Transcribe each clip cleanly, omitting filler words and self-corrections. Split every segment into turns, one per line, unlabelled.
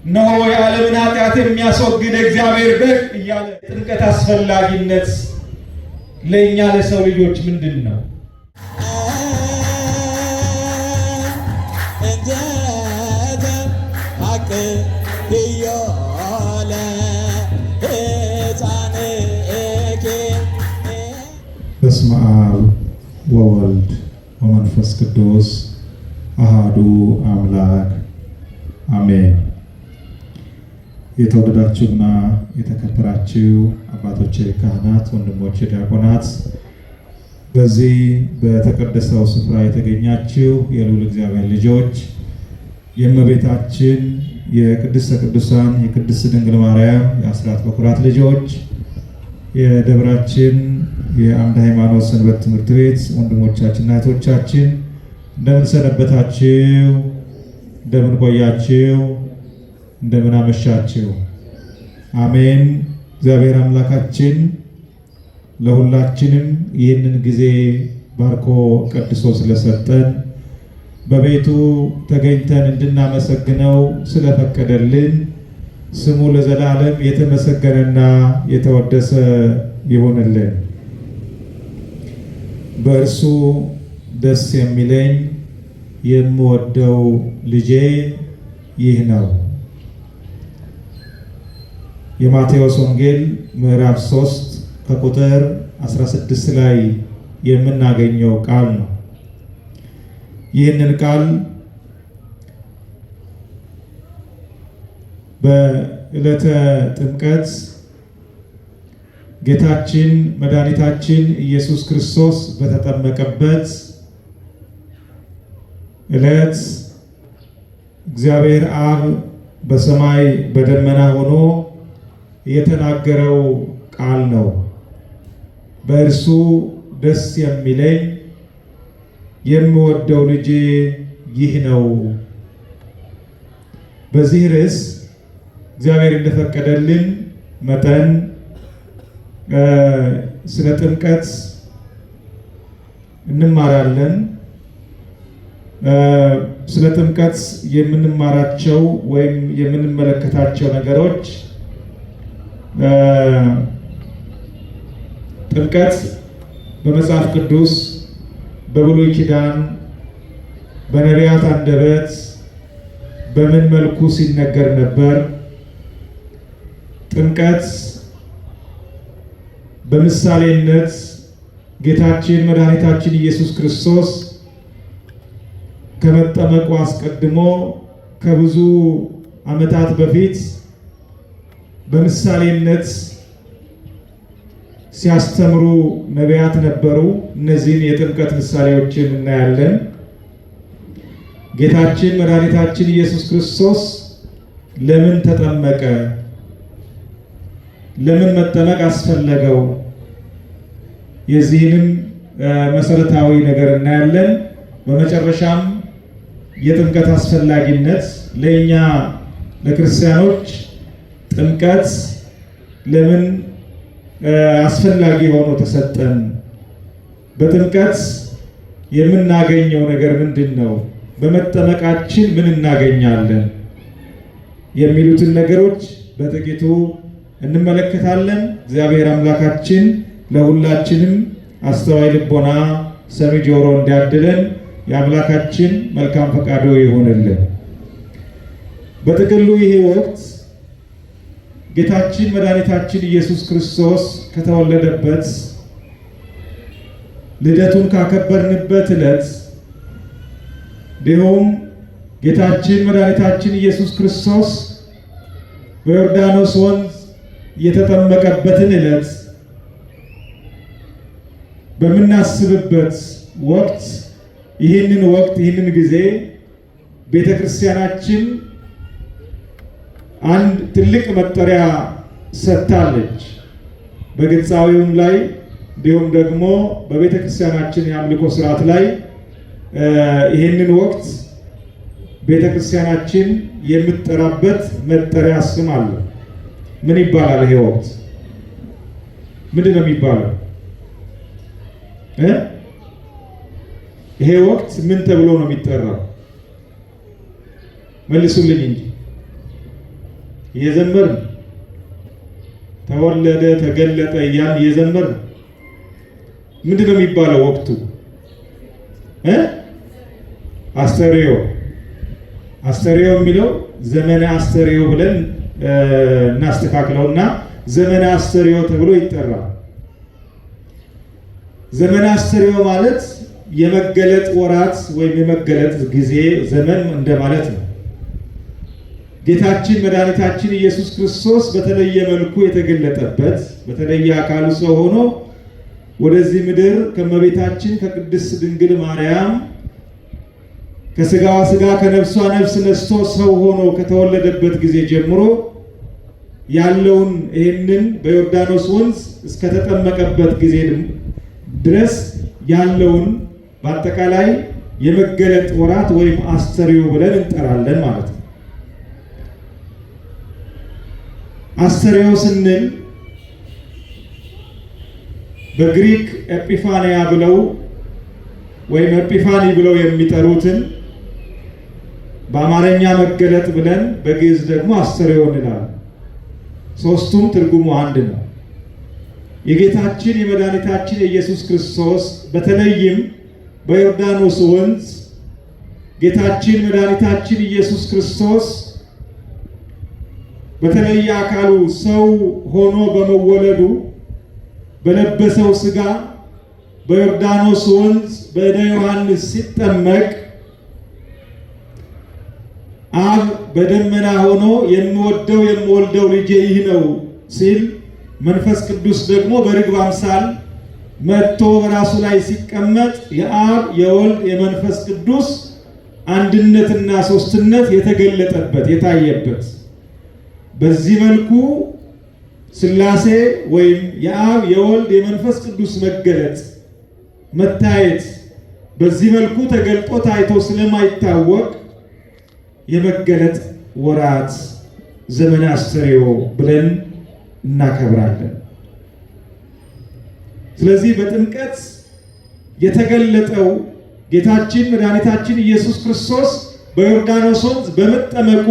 እነሆ የዓለምን ኃጢአት የሚያስወግድ እግዚአብሔር በግ እያለ ጥምቀት አስፈላጊነት ለእኛ ለሰው ልጆች ምንድን ነው?
በስመ አብ ወወልድ ወመንፈስ ቅዱስ አሃዱ አምላክ አሜን። የተወደዳችሁና የተከበራችሁ አባቶቼ ካህናት፣ ወንድሞቼ ዲያቆናት፣ በዚህ በተቀደሰው ስፍራ የተገኛችሁ የልዑል እግዚአብሔር ልጆች፣ የእመቤታችን የቅድስተ ቅዱሳን የቅድስት ድንግል ማርያም የአስራት በኩራት ልጆች፣ የደብራችን የአምደ ሃይማኖት ሰንበት ትምህርት ቤት ወንድሞቻችንና እህቶቻችን እንደምን ሰነበታችሁ? እንደምን ቆያችሁ? እንደምን አመሻችሁ? አሜን። እግዚአብሔር አምላካችን ለሁላችንም ይህንን ጊዜ ባርኮ ቀድሶ ስለሰጠን፣ በቤቱ ተገኝተን እንድናመሰግነው ስለፈቀደልን ስሙ ለዘላለም የተመሰገነና የተወደሰ ይሁንልን። በእርሱ ደስ የሚለኝ የምወደው ልጄ ይህ ነው። የማቴዎስ ወንጌል ምዕራፍ 3 ከቁጥር 16 ላይ የምናገኘው ቃል ነው። ይህንን ቃል በዕለተ ጥምቀት ጌታችን መድኃኒታችን ኢየሱስ ክርስቶስ በተጠመቀበት ዕለት እግዚአብሔር አብ በሰማይ በደመና ሆኖ የተናገረው ቃል ነው። በእርሱ ደስ የሚለኝ የምወደው ልጄ ይህ ነው። በዚህ ርዕስ እግዚአብሔር እንደፈቀደልን መጠን ስለ ጥምቀት እንማራለን። ስለ ጥምቀት የምንማራቸው ወይም የምንመለከታቸው ነገሮች፣ ጥምቀት በመጽሐፍ ቅዱስ በብሉይ ኪዳን በነቢያት አንደበት በምን መልኩ ሲነገር ነበር? ጥምቀት በምሳሌነት ጌታችን መድኃኒታችን ኢየሱስ ክርስቶስ ከመጠመቁ አስቀድሞ ከብዙ ዓመታት በፊት በምሳሌነት ሲያስተምሩ ነቢያት ነበሩ። እነዚህን የጥምቀት ምሳሌዎችን እናያለን። ጌታችን መድኃኒታችን ኢየሱስ ክርስቶስ ለምን ተጠመቀ? ለምን መጠመቅ አስፈለገው? የዚህንም መሰረታዊ ነገር እናያለን። በመጨረሻም የጥምቀት አስፈላጊነት፣ ለእኛ ለክርስቲያኖች ጥምቀት ለምን አስፈላጊ ሆኖ ተሰጠን? በጥምቀት የምናገኘው ነገር ምንድን ነው? በመጠመቃችን ምን እናገኛለን? የሚሉትን ነገሮች በጥቂቱ እንመለከታለን። እግዚአብሔር አምላካችን ለሁላችንም አስተዋይ ልቦና፣ ሰሚ ጆሮ እንዲያድለን የአምላካችን መልካም ፈቃዱ ይሆንልን። በጥቅሉ ይሄ ወቅት ጌታችን መድኃኒታችን ኢየሱስ ክርስቶስ ከተወለደበት፣ ልደቱን ካከበርንበት ዕለት፣ እንዲሁም ጌታችን መድኃኒታችን ኢየሱስ ክርስቶስ በዮርዳኖስ ወንዝ የተጠመቀበትን ዕለት በምናስብበት ወቅት፣ ይህንን ወቅት ይህንን ጊዜ ቤተ ክርስቲያናችን አንድ ትልቅ መጠሪያ ሰጥታለች። በግብፃዊውም ላይ እንዲሁም ደግሞ በቤተ ክርስቲያናችን የአምልኮ ስርዓት ላይ ይህንን ወቅት ቤተ ክርስቲያናችን የምትጠራበት መጠሪያ ስም አለ። ምን ይባላል? ይሄ ወቅት ምንድን ነው የሚባለው? ይሄ ወቅት ምን ተብሎ ነው የሚጠራው? መልሱልኝ እንጂ። እየዘመርን ተወለደ ተገለጠ እያልን እየዘመርን ምንድን ነው የሚባለው ወቅቱ? አስተርእዮ። አስተርእዮ የሚለው ዘመነ አስተርእዮ ብለን እናስተካክለውና ዘመነ አስተርእዮ ተብሎ ይጠራል። ዘመነ አስተርእዮ ማለት የመገለጥ ወራት ወይም የመገለጥ ጊዜ ዘመን እንደማለት ነው። ጌታችን መድኃኒታችን ኢየሱስ ክርስቶስ በተለየ መልኩ የተገለጠበት፣ በተለየ አካሉ ሰው ሆኖ ወደዚህ ምድር ከእመቤታችን ከቅድስት ድንግል ማርያም ከስጋዋ ስጋ ከነፍሷ ነፍስ ነስቶ ሰው ሆኖ ከተወለደበት ጊዜ ጀምሮ ያለውን ይህንን በዮርዳኖስ ወንዝ እስከተጠመቀበት ጊዜ ድረስ ያለውን በአጠቃላይ የመገለጥ ወራት ወይም አስተርእዮ ብለን እንጠራለን ማለት ነው። አስተርእዮ ስንል በግሪክ ኤጲፋንያ ብለው ወይም Epiphany ብለው የሚጠሩትን በአማርኛ መገለጥ ብለን በግዕዝ ደግሞ አስተርእዮ እንላለን። ሶስቱም ትርጉሙ አንድ ነው። የጌታችን የመድኃኒታችን የኢየሱስ ክርስቶስ በተለይም በዮርዳኖስ ወንዝ ጌታችን መድኃኒታችን ኢየሱስ ክርስቶስ በተለየ አካሉ ሰው ሆኖ በመወለዱ በለበሰው ሥጋ በዮርዳኖስ ወንዝ በእደ ዮሐንስ ሲጠመቅ አብ በደመና ሆኖ የምወደው የምወልደው ልጄ ይህ ነው ሲል፣ መንፈስ ቅዱስ ደግሞ በርግብ አምሳል መጥቶ በራሱ ላይ ሲቀመጥ የአብ የወልድ የመንፈስ ቅዱስ አንድነትና ሶስትነት የተገለጠበት የታየበት፣ በዚህ መልኩ ሥላሴ ወይም የአብ የወልድ የመንፈስ ቅዱስ መገለጥ መታየት በዚህ መልኩ ተገልጦ ታይቶ ስለማይታወቅ የመገለጥ ወራት ዘመነ አስተርእዮ ብለን እናከብራለን። ስለዚህ በጥምቀት የተገለጠው ጌታችን መድኃኒታችን ኢየሱስ ክርስቶስ በዮርዳኖስ ወንዝ በመጠመቁ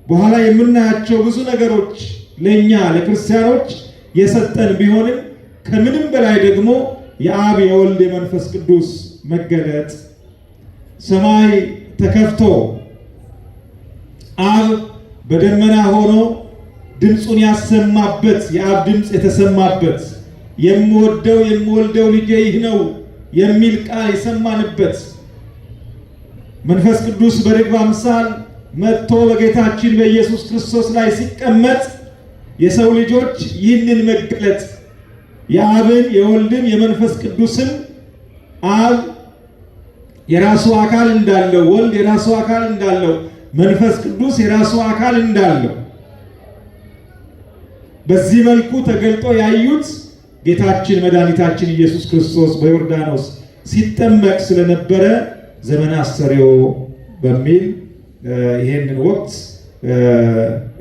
በኋላ የምናያቸው ብዙ ነገሮች ለእኛ ለክርስቲያኖች የሰጠን ቢሆንም ከምንም በላይ ደግሞ የአብ የወልድ የመንፈስ ቅዱስ መገለጥ፣ ሰማይ ተከፍቶ አብ በደመና ሆኖ ድምፁን ያሰማበት፣ የአብ ድምፅ የተሰማበት፣ የምወደው የምወልደው ልጄ ይህ ነው የሚል ቃል የሰማንበት፣ መንፈስ ቅዱስ በርግብ አምሳል መጥቶ በጌታችን በኢየሱስ ክርስቶስ ላይ ሲቀመጥ የሰው ልጆች ይህንን መገለጥ የአብን የወልድን የመንፈስ ቅዱስን አብ የራሱ አካል እንዳለው፣ ወልድ የራሱ አካል እንዳለው፣ መንፈስ ቅዱስ የራሱ አካል እንዳለው በዚህ መልኩ ተገልጦ ያዩት ጌታችን መድኃኒታችን ኢየሱስ ክርስቶስ በዮርዳኖስ ሲጠመቅ ስለነበረ ዘመነ አስተርእዮ በሚል ይሄንን ወቅት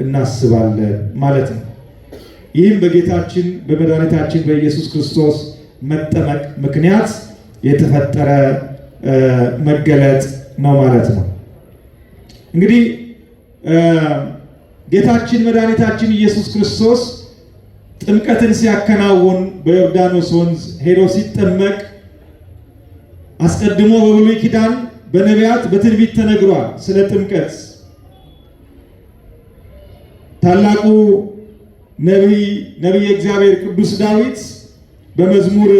እናስባለን ማለት ነው። ይህም በጌታችን በመድኃኒታችን በኢየሱስ ክርስቶስ መጠመቅ ምክንያት የተፈጠረ መገለጥ ነው ማለት ነው። እንግዲህ ጌታችን መድኃኒታችን ኢየሱስ ክርስቶስ ጥምቀትን ሲያከናውን በዮርዳኖስ ወንዝ ሄዶ ሲጠመቅ አስቀድሞ በብሉይ ኪዳን በነቢያት በትንቢት ተነግሯል ስለ ጥምቀት። ታላቁ ነቢይ ነቢየ እግዚአብሔር ቅዱስ ዳዊት በመዝሙር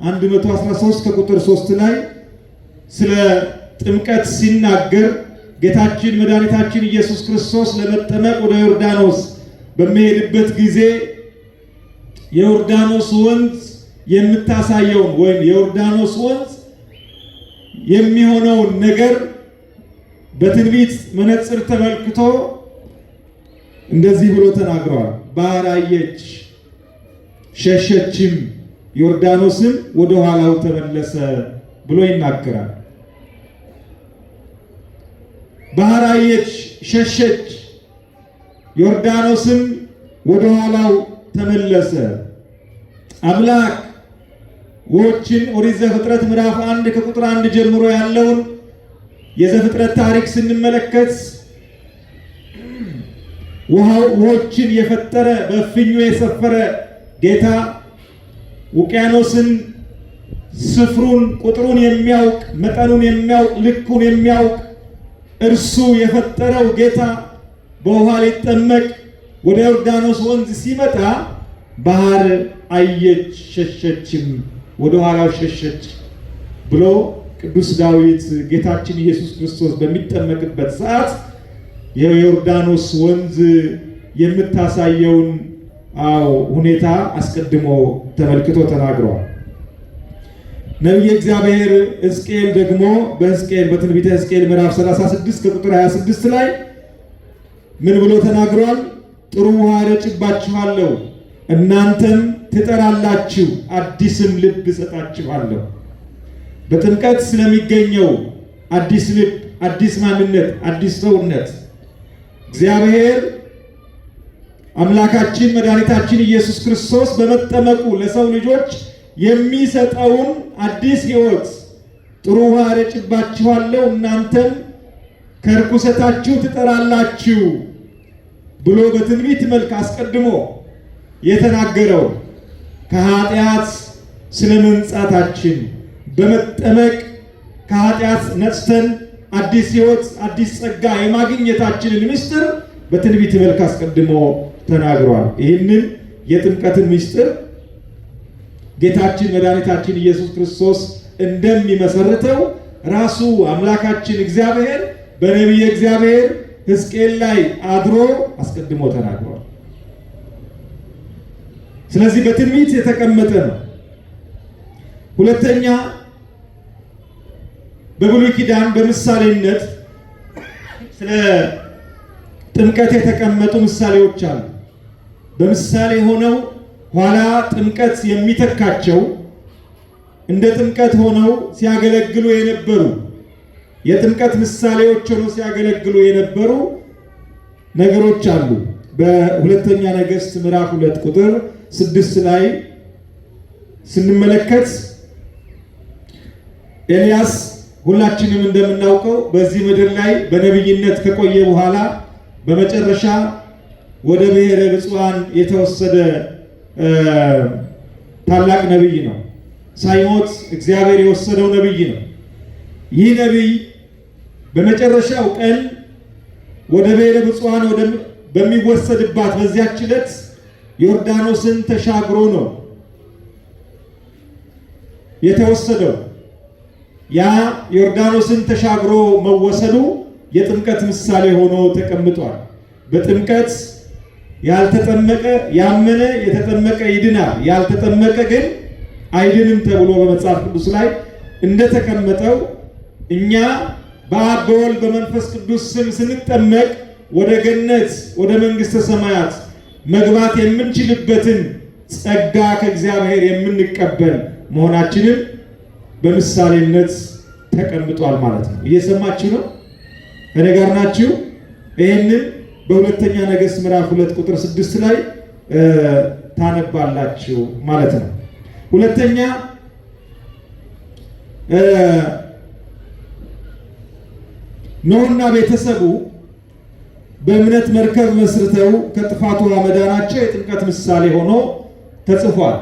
113 ከቁጥር 3 ላይ ስለ ጥምቀት ሲናገር ጌታችን መድኃኒታችን ኢየሱስ ክርስቶስ ለመጠመቅ ወደ ዮርዳኖስ በሚሄድበት ጊዜ የዮርዳኖስ ወንዝ የምታሳየውን ወይም የዮርዳኖስ ወንዝ የሚሆነውን ነገር በትንቢት መነጽር ተመልክቶ እንደዚህ ብሎ ተናግረዋል። ባህር አየች ሸሸችም፣ ዮርዳኖስም ወደ ኋላው ተመለሰ ብሎ ይናገራል። ባህር አየች ሸሸች፣ ዮርዳኖስም ወደ ኋላው ተመለሰ። አምላክ ውኆችን ኦሪት ዘፍጥረት ምዕራፍ 1 ከቁጥር 1 ጀምሮ ያለውን የዘፍጥረት ታሪክ ስንመለከት ውሆችን የፈጠረ በእፍኙ የሰፈረ ጌታ ውቅያኖስን ስፍሩን ቁጥሩን የሚያውቅ መጠኑን የሚያውቅ ልኩን የሚያውቅ እርሱ የፈጠረው ጌታ በውሃ ሊጠመቅ ወደ ዮርዳኖስ ወንዝ ሲመጣ ባህር አየች፣ ሸሸችም፣ ወደ ኋላው ሸሸች ብሎ ቅዱስ ዳዊት ጌታችን ኢየሱስ ክርስቶስ በሚጠመቅበት ሰዓት የዮርዳኖስ ወንዝ የምታሳየውን አዎ ሁኔታ አስቀድሞ ተመልክቶ ተናግሯል። ነቢየ እግዚአብሔር ሕዝቅኤል ደግሞ በሕዝቅኤል በትንቢተ ሕዝቅኤል ምዕራፍ 36 ከቁጥር 26 ላይ ምን ብሎ ተናግሯል? ጥሩ ውሃ እረጭባችኋለሁ፣ እናንተም ትጠራላችሁ፣ አዲስም ልብ እሰጣችኋለሁ። በጥምቀት ስለሚገኘው አዲስ ልብ፣ አዲስ ማንነት፣ አዲስ ሰውነት እግዚአብሔር አምላካችን መድኃኒታችን ኢየሱስ ክርስቶስ በመጠመቁ ለሰው ልጆች የሚሰጠውን አዲስ ሕይወት ጥሩ ውሃ እረጭባችኋለሁ እናንተም ከርኩሰታችሁ ትጠራላችሁ ብሎ በትንቢት መልክ አስቀድሞ የተናገረው ከኃጢአት ስለ መንጻታችን በመጠመቅ ከኃጢአት ነጽተን አዲስ ሕይወት አዲስ ጸጋ የማግኘታችንን ምስጢር በትንቢት መልክ አስቀድሞ ተናግሯል። ይህንን የጥምቀትን ምስጢር ጌታችን መድኃኒታችን ኢየሱስ ክርስቶስ እንደሚመሰርተው ራሱ አምላካችን እግዚአብሔር በነቢየ እግዚአብሔር ሕዝቅኤል ላይ አድሮ አስቀድሞ ተናግሯል። ስለዚህ በትንቢት የተቀመጠ ነው። ሁለተኛ በብሉይ ኪዳን በምሳሌነት ስለ ጥምቀት የተቀመጡ ምሳሌዎች አሉ። በምሳሌ ሆነው ኋላ ጥምቀት የሚተካቸው እንደ ጥምቀት ሆነው ሲያገለግሉ የነበሩ የጥምቀት ምሳሌዎች ሆነው ሲያገለግሉ የነበሩ ነገሮች አሉ። በሁለተኛ ነገሥት ምዕራፍ 2 ቁጥር 6 ላይ ስንመለከት ኤልያስ ሁላችንም እንደምናውቀው በዚህ ምድር ላይ በነቢይነት ከቆየ በኋላ በመጨረሻ ወደ ብሔረ ብፁዓን የተወሰደ ታላቅ ነቢይ ነው። ሳይሞት እግዚአብሔር የወሰደው ነቢይ ነው። ይህ ነቢይ በመጨረሻው ቀን ወደ ብሔረ ብፁዓን በሚወሰድባት በዚያች ዕለት ዮርዳኖስን ተሻግሮ ነው የተወሰደው። ያ ዮርዳኖስን ተሻግሮ መወሰዱ የጥምቀት ምሳሌ ሆኖ ተቀምጧል። በጥምቀት ያልተጠመቀ ያመነ የተጠመቀ ይድናል፣ ያልተጠመቀ ግን አይድንም ተብሎ በመጽሐፍ ቅዱስ ላይ እንደተቀመጠው እኛ በአብ በወልድ በመንፈስ ቅዱስ ስም ስንጠመቅ ወደ ገነት ወደ መንግሥተ ሰማያት መግባት የምንችልበትን ጸጋ ከእግዚአብሔር የምንቀበል መሆናችንን በምሳሌነት ተቀምጧል ማለት ነው። እየሰማችሁ ነው? ከእኔ ጋር ናችሁ? ይህንን በሁለተኛ ነገሥት ምዕራፍ 2 ቁጥር 6 ላይ ታነባላችሁ ማለት ነው። ሁለተኛ ኖህና ቤተሰቡ በእምነት መርከብ መስርተው ከጥፋት ውሃ መዳናቸው የጥምቀት ምሳሌ ሆኖ ተጽፏል።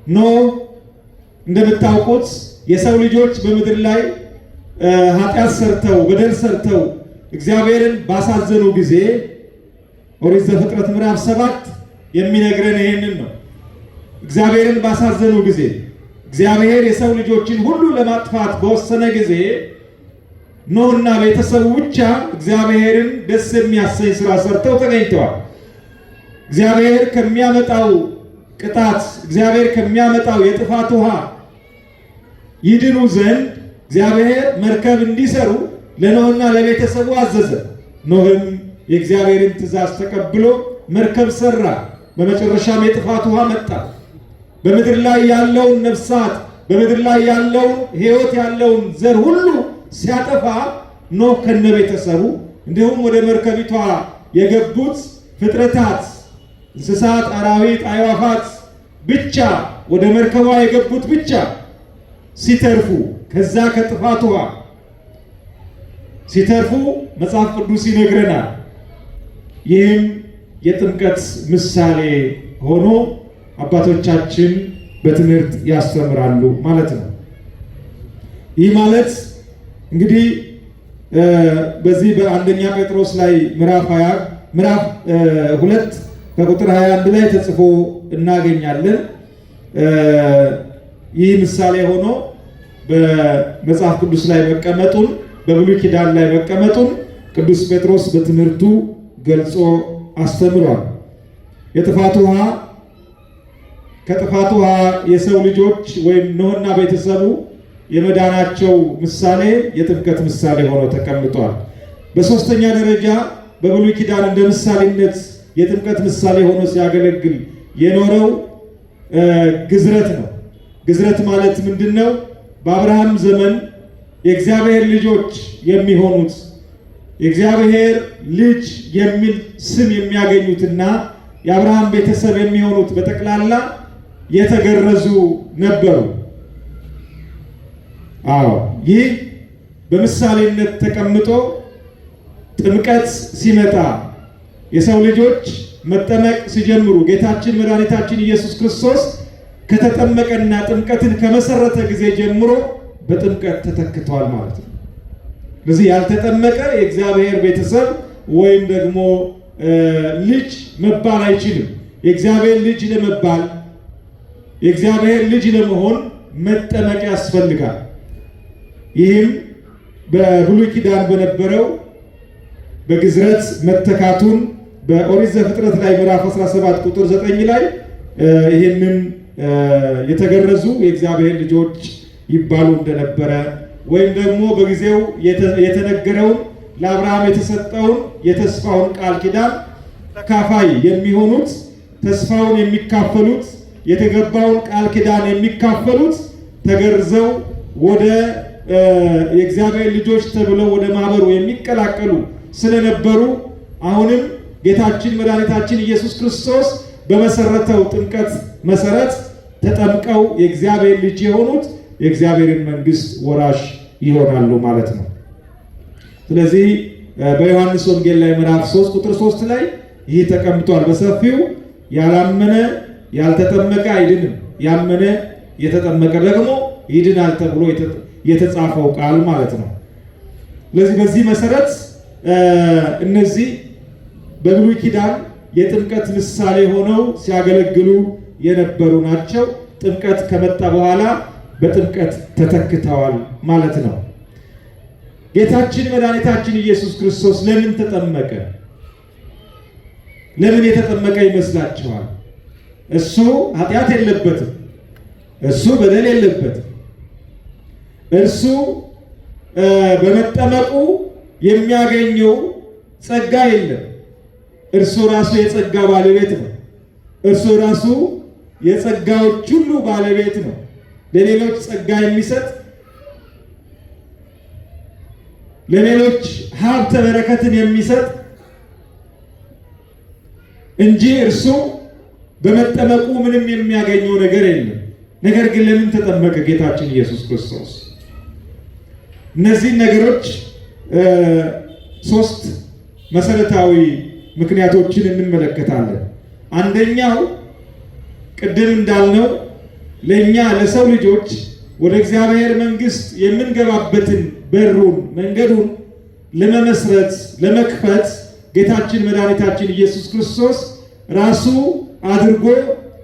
ኖህ እንደምታውቁት የሰው ልጆች በምድር ላይ ኃጢአት ሰርተው በደል ሰርተው እግዚአብሔርን ባሳዘኑ ጊዜ ኦሪት ዘፍጥረት ምዕራፍ 7 የሚነግረን ይህንን ነው። እግዚአብሔርን ባሳዘኑ ጊዜ እግዚአብሔር የሰው ልጆችን ሁሉ ለማጥፋት በወሰነ ጊዜ ኖህና ቤተሰቡ ብቻ እግዚአብሔርን ደስ የሚያሰኝ ስራ ሰርተው ተገኝተዋል። እግዚአብሔር ከሚያመጣው ቅጣት፣ እግዚአብሔር ከሚያመጣው የጥፋት ውሃ ይድኑ ዘንድ እግዚአብሔር መርከብ እንዲሰሩ ለኖህና ለቤተሰቡ አዘዘ። ኖህም የእግዚአብሔርን ትእዛዝ ተቀብሎ መርከብ ሰራ። በመጨረሻም የጥፋት ውሃ መጣ። በምድር ላይ ያለውን ነፍሳት፣ በምድር ላይ ያለውን ሕይወት ያለውን ዘር ሁሉ ሲያጠፋ ኖህ ከነቤተሰቡ እንዲሁም ወደ መርከቢቷ የገቡት ፍጥረታት እንስሳት፣ አራዊት፣ አዕዋፋት ብቻ ወደ መርከቧ የገቡት ብቻ ሲተርፉ ከዛ ከጥፋት ውሃ ሲተርፉ መጽሐፍ ቅዱስ ይነግረናል። ይህም የጥምቀት ምሳሌ ሆኖ አባቶቻችን በትምህርት ያስተምራሉ ማለት ነው። ይህ ማለት እንግዲህ በዚህ በአንደኛ ጴጥሮስ ላይ ምዕራፍ 20 ምዕራፍ 2 ከቁጥር 21 ላይ ተጽፎ እናገኛለን። ይህ ምሳሌ ሆኖ በመጽሐፍ ቅዱስ ላይ መቀመጡን በብሉይ ኪዳን ላይ መቀመጡን ቅዱስ ጴጥሮስ በትምህርቱ ገልጾ አስተምሯል። የጥፋት ውሃ ከጥፋት ውሃ የሰው ልጆች ወይም ኖህና ቤተሰቡ የመዳናቸው ምሳሌ የጥምቀት ምሳሌ ሆኖ ተቀምጧል። በሶስተኛ ደረጃ በብሉይ ኪዳን እንደ ምሳሌነት የጥምቀት ምሳሌ ሆኖ ሲያገለግል የኖረው ግዝረት ነው። ግዝረት ማለት ምንድን ነው? በአብርሃም ዘመን የእግዚአብሔር ልጆች የሚሆኑት የእግዚአብሔር ልጅ የሚል ስም የሚያገኙትና የአብርሃም ቤተሰብ የሚሆኑት በጠቅላላ የተገረዙ ነበሩ። አዎ፣ ይህ በምሳሌነት ተቀምጦ ጥምቀት ሲመጣ የሰው ልጆች መጠመቅ ሲጀምሩ ጌታችን መድኃኒታችን ኢየሱስ ክርስቶስ ከተጠመቀና ጥምቀትን ከመሰረተ ጊዜ ጀምሮ በጥምቀት ተተክቷል ማለት ነው። ስለዚህ ያልተጠመቀ የእግዚአብሔር ቤተሰብ ወይም ደግሞ ልጅ መባል አይችልም። የእግዚአብሔር ልጅ ለመባል የእግዚአብሔር ልጅ ለመሆን መጠመቅ ያስፈልጋል። ይህም በብሉይ ኪዳን በነበረው በግዝረት መተካቱን በኦሪት ዘፍጥረት ላይ ምዕራፍ 17 ቁጥር 9 ላይ ይህንን የተገረዙ የእግዚአብሔር ልጆች ይባሉ እንደነበረ ወይም ደግሞ በጊዜው የተነገረውን ለአብርሃም የተሰጠውን የተስፋውን ቃል ኪዳን ተካፋይ የሚሆኑት ተስፋውን የሚካፈሉት የተገባውን ቃል ኪዳን የሚካፈሉት ተገርዘው ወደ የእግዚአብሔር ልጆች ተብለው ወደ ማህበሩ የሚቀላቀሉ ስለነበሩ አሁንም ጌታችን መድኃኒታችን ኢየሱስ ክርስቶስ በመሰረተው ጥምቀት መሰረት ተጠምቀው የእግዚአብሔር ልጅ የሆኑት የእግዚአብሔርን መንግሥት ወራሽ ይሆናሉ ማለት ነው። ስለዚህ በዮሐንስ ወንጌል ላይ ምዕራፍ 3 ቁጥር 3 ላይ ይህ ተቀምጧል በሰፊው። ያላመነ ያልተጠመቀ አይድንም፣ ያመነ የተጠመቀ ደግሞ ይድናል ተብሎ የተጻፈው ቃል ማለት ነው። ስለዚህ በዚህ መሰረት እነዚህ በብሉይ ኪዳን የጥምቀት ምሳሌ ሆነው ሲያገለግሉ የነበሩ ናቸው። ጥምቀት ከመጣ በኋላ በጥምቀት ተተክተዋል ማለት ነው። ጌታችን መድኃኒታችን ኢየሱስ ክርስቶስ ለምን ተጠመቀ? ለምን የተጠመቀ ይመስላችኋል? እሱ ኃጢአት የለበትም። እሱ በደል የለበትም። እርሱ በመጠመቁ የሚያገኘው ጸጋ የለም። እርሱ ራሱ የጸጋ ባለቤት ነው። እርሱ ራሱ የጸጋዎች ሁሉ ባለቤት ነው። ለሌሎች ጸጋ የሚሰጥ ለሌሎች ሀብተ በረከትን የሚሰጥ እንጂ እርሱ በመጠመቁ ምንም የሚያገኘው ነገር የለም። ነገር ግን ለምን ተጠመቀ ጌታችን ኢየሱስ ክርስቶስ? እነዚህን ነገሮች ሶስት መሰረታዊ ምክንያቶችን እንመለከታለን። አንደኛው ቅድም እንዳልነው ለእኛ ለሰው ልጆች ወደ እግዚአብሔር መንግሥት የምንገባበትን በሩን መንገዱን ለመመስረት ለመክፈት ጌታችን መድኃኒታችን ኢየሱስ ክርስቶስ ራሱ አድርጎ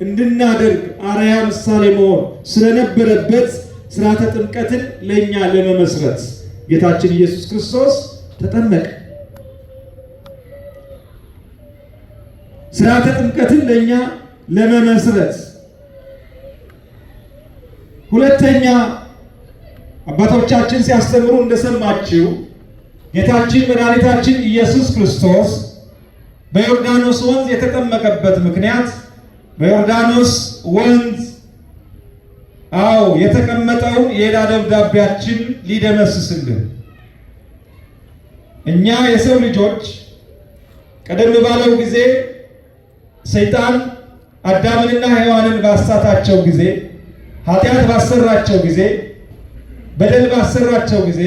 እንድናደርግ አርአያ ምሳሌ መሆን ስለነበረበት ሥርዓተ ጥምቀትን ለእኛ ለመመስረት ጌታችን ኢየሱስ ክርስቶስ ተጠመቀ። ሥርዓተ ጥምቀትን ለእኛ ለመመስረት። ሁለተኛ አባቶቻችን ሲያስተምሩ እንደሰማችው ጌታችን መድኃኒታችን ኢየሱስ ክርስቶስ በዮርዳኖስ ወንዝ የተጠመቀበት ምክንያት በዮርዳኖስ ወንዝ አዎ የተቀመጠውን የዕዳ ደብዳቤያችን ሊደመስስልን እኛ የሰው ልጆች ቀደም ባለው ጊዜ ሰይጣን አዳምንና ሔዋንን ባሳታቸው ጊዜ፣ ኃጢአት ባሰራቸው ጊዜ፣ በደል ባሰራቸው ጊዜ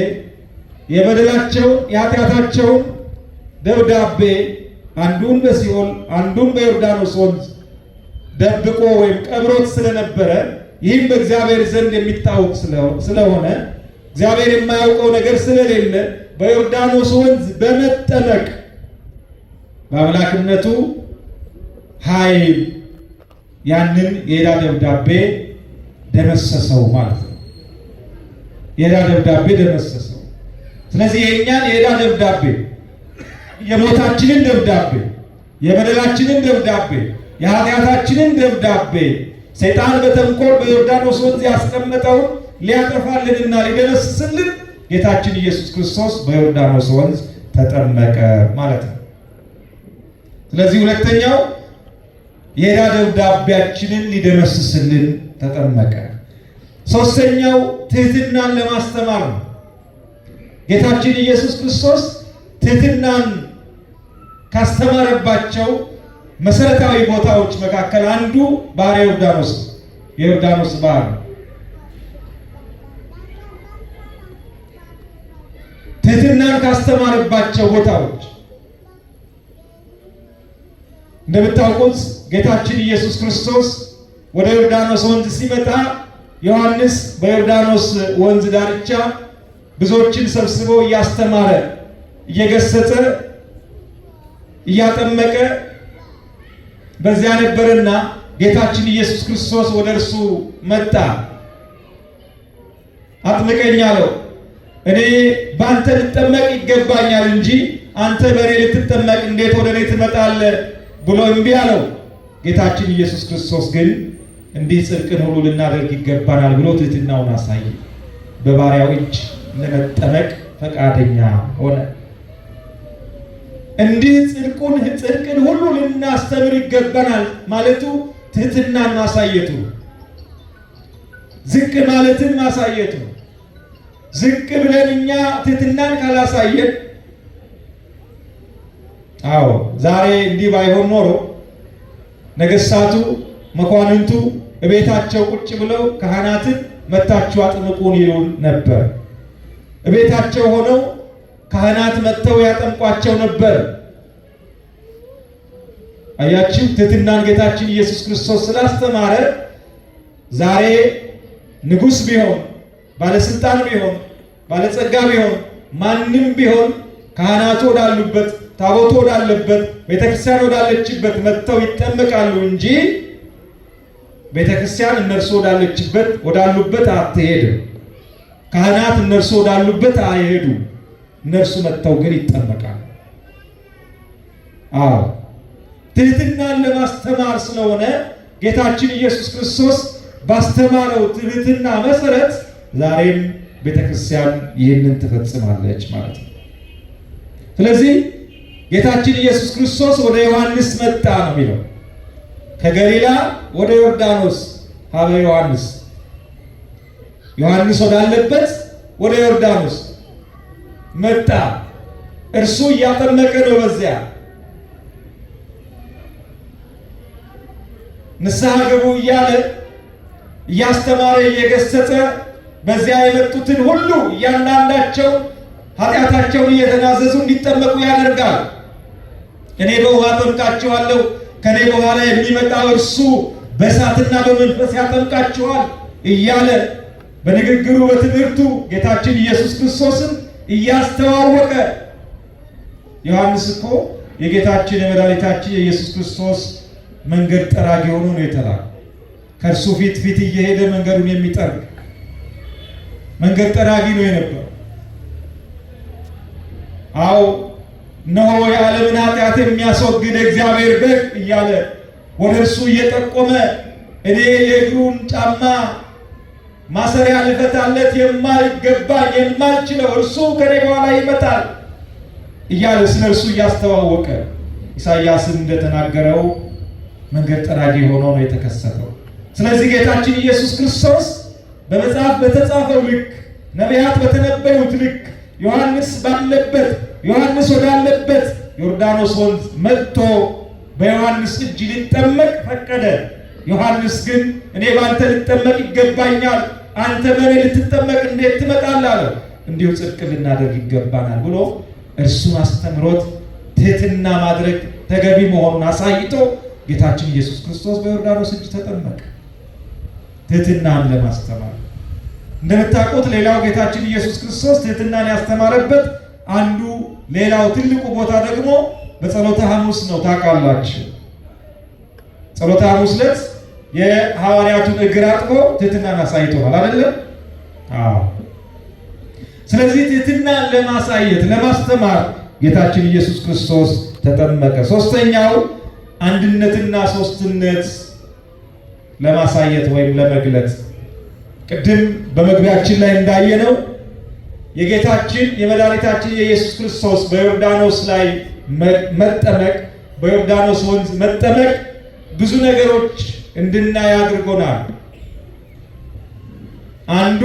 የበደላቸውን የኃጢአታቸውን ደብዳቤ አንዱን በሲኦል አንዱን በዮርዳኖስ ወንዝ ደብቆ ወይም ቀብሮት ስለነበረ ይህም በእግዚአብሔር ዘንድ የሚታወቅ ስለሆነ እግዚአብሔር የማያውቀው ነገር ስለሌለ በዮርዳኖስ ወንዝ በመጠመቅ በአምላክነቱ ኃይል ያንን የዕዳ ደብዳቤ ደመሰሰው ማለት ነው። የዕዳ ደብዳቤ ደመሰሰው። ስለዚህ የእኛን የዕዳ ደብዳቤ፣ የሞታችንን ደብዳቤ፣ የበደላችንን ደብዳቤ፣ የኃጢአታችንን ደብዳቤ ሰይጣን በተንኮል በዮርዳኖስ ወንዝ ያስቀመጠውን ሊያጠፋልንና ሊደመስስልን ጌታችን ኢየሱስ ክርስቶስ በዮርዳኖስ ወንዝ ተጠመቀ ማለት ነው። ስለዚህ ሁለተኛው የዕዳ ደብዳቤያችንን ሊደመስስልን ተጠመቀ። ሶስተኛው ትህትናን ለማስተማር ነው። ጌታችን ኢየሱስ ክርስቶስ ትህትናን ካስተማረባቸው መሰረታዊ ቦታዎች መካከል አንዱ ባህረ ዮርዳኖስ የዮርዳኖስ ባህር ነው። ትህትናን ካስተማረባቸው ቦታዎች እንደምታውቁት ጌታችን ኢየሱስ ክርስቶስ ወደ ዮርዳኖስ ወንዝ ሲመጣ ዮሐንስ በዮርዳኖስ ወንዝ ዳርቻ ብዙዎችን ሰብስቦ እያስተማረ፣ እየገሰጸ፣ እያጠመቀ በዚያ ነበርና ጌታችን ኢየሱስ ክርስቶስ ወደ እርሱ መጣ። አጥምቀኝ አለው። እኔ በአንተ ልጠመቅ ይገባኛል እንጂ አንተ በእኔ ልትጠመቅ እንዴት ወደ እኔ ትመጣለህ ብሎ እምቢ አለው። ጌታችን ኢየሱስ ክርስቶስ ግን እንዲህ ጽድቅን ሁሉ ልናደርግ ይገባናል ብሎ ትሕትናውን አሳየ። በባሪያው እጅ ለመጠመቅ ፈቃደኛ ሆነ። እንዲህ ጽድቅን ሁሉ ልናስተምር ይገባናል ማለቱ ትሕትናን ማሳየቱ፣ ዝቅ ማለትን ማሳየቱ። ዝቅ ብለን እኛ ትሕትናን ካላሳየን፣ አዎ ዛሬ እንዲህ ባይሆን ኖሮ ነገስታቱ መኳንንቱ እቤታቸው ቁጭ ብለው ካህናትን መታችሁ አጥምቁን ይሉን ነበር። እቤታቸው ሆነው ካህናት መጥተው ያጠምቋቸው ነበር። አያችሁ፣ ትሕትናን ጌታችን ኢየሱስ ክርስቶስ ስላስተማረ ዛሬ ንጉሥ ቢሆን፣ ባለስልጣን ቢሆን፣ ባለጸጋ ቢሆን፣ ማንም ቢሆን ካህናቱ ወዳሉበት፣ ታቦቱ ወዳለበት፣ ቤተክርስቲያን ወዳለችበት መጥተው ይጠመቃሉ እንጂ ቤተክርስቲያን እነርሱ ወዳለችበት ወዳሉበት አትሄድም። ካህናት እነርሱ ወዳሉበት አይሄዱም። እነርሱ መጥተው ግን ይጠመቃሉ። አዎ ትሕትናን ለማስተማር ስለሆነ ጌታችን ኢየሱስ ክርስቶስ ባስተማረው ትሕትና መሰረት ዛሬም ቤተክርስቲያን ይህንን ትፈጽማለች ማለት ነው። ስለዚህ ጌታችን ኢየሱስ ክርስቶስ ወደ ዮሐንስ መጣ ነው የሚለው። ከገሊላ ወደ ዮርዳኖስ ሀበ ዮሐንስ፣ ዮሐንስ ወዳለበት ወደ ዮርዳኖስ መጣ። እርሱ እያጠመቀ ነው። በዚያ ንስሐ ግቡ እያለ እያስተማረ እየገሰጸ በዚያ የመጡትን ሁሉ እያንዳንዳቸው ኃጢአታቸውን እየተናዘዙ እንዲጠመቁ ያደርጋል። እኔ በውሃ አጠምቃችኋለሁ፣ ከእኔ በኋላ የሚመጣው እርሱ በእሳትና በመንፈስ ያጠምቃችኋል እያለ በንግግሩ በትምህርቱ ጌታችን ኢየሱስ ክርስቶስን እያስተዋወቀ፣ ዮሐንስ እኮ የጌታችን የመድኃኒታችን የኢየሱስ ክርስቶስ መንገድ ጠራጊ ሆኖ ነው የተላከው። ከእርሱ ፊት ፊት እየሄደ መንገዱን የሚጠርግ መንገድ ጠራጊ ነው የነበረው። አዎ እነሆ የዓለምን ኃጢአት የሚያስወግድ እግዚአብሔር በግ እያለ ወደ እርሱ እየጠቆመ እኔ የእግሩን ጫማ ማሰሪያ ልፈታለት የማይገባኝ የማልችለው እርሱ ከኔ በኋላ ይመጣል እያለ ስለ እርሱ እያስተዋወቀ ኢሳይያስን እንደተናገረው መንገድ ጠራጊ ሆኖ ነው የተከሰተው። ስለዚህ ጌታችን ኢየሱስ ክርስቶስ በመጽሐፍ በተጻፈው ልክ፣ ነቢያት በተነበዩት ልክ ዮሐንስ ባለበት፣ ዮሐንስ ወዳለበት ዮርዳኖስ ወንዝ መጥቶ በዮሐንስ እጅ ሊጠመቅ ፈቀደ። ዮሐንስ ግን እኔ በአንተ ልጠመቅ ይገባኛል፣ አንተ በእኔ ልትጠመቅ እንዴት ትመጣለህ? አለው። እንዲሁ ጽድቅ ልናደርግ ይገባናል ብሎ እርሱን አስተምሮት ትህትና ማድረግ
ተገቢ መሆኑን አሳይቶ ጌታችን ኢየሱስ ክርስቶስ በዮርዳኖስ እጅ ተጠመቀ፣ ትህትናን ለማስተማር። እንደምታውቁት ሌላው ጌታችን ኢየሱስ ክርስቶስ ትህትናን ያስተማረበት አንዱ ሌላው ትልቁ ቦታ ደግሞ በጸሎተ ሐሙስ ነው። ታውቃላችሁ፣ ጸሎተ ሐሙስ ዕለት የሐዋርያቱን እግር አጥቦ ትህትናን አሳይቶናል አይደለም? አዎ። ስለዚህ ትህትናን ለማሳየት ለማስተማር ጌታችን ኢየሱስ ክርስቶስ ተጠመቀ። ሶስተኛው አንድነትና ሶስትነት ለማሳየት ወይም ለመግለጽ ቅድም በመግቢያችን ላይ እንዳየነው የጌታችን የመድኃኒታችን የኢየሱስ ክርስቶስ በዮርዳኖስ ላይ መጠመቅ፣ በዮርዳኖስ ወንዝ መጠመቅ ብዙ ነገሮች እንድናይ አድርጎናል። አንዱ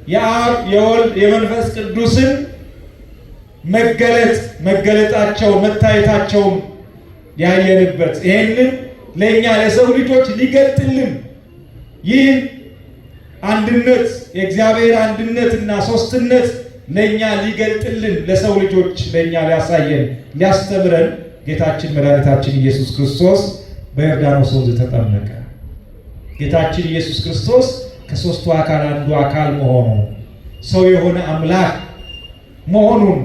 የአብ የወልድ የመንፈስ ቅዱስን መገለጥ መገለጣቸው መታየታቸውን ያየንበት፣ ይሄንን ለእኛ ለሰው ልጆች ሊገልጥልን ይህ አንድነት የእግዚአብሔር አንድነት እና ሶስትነት ለእኛ ሊገልጥልን ለሰው ልጆች ለእኛ ሊያሳየን ሊያስተምረን ጌታችን መድኃኒታችን ኢየሱስ ክርስቶስ በዮርዳኖስ ወንዝ ተጠመቀ። ጌታችን ኢየሱስ ክርስቶስ ከሶስቱ አካል አንዱ አካል መሆኑ፣ ሰው የሆነ አምላክ መሆኑን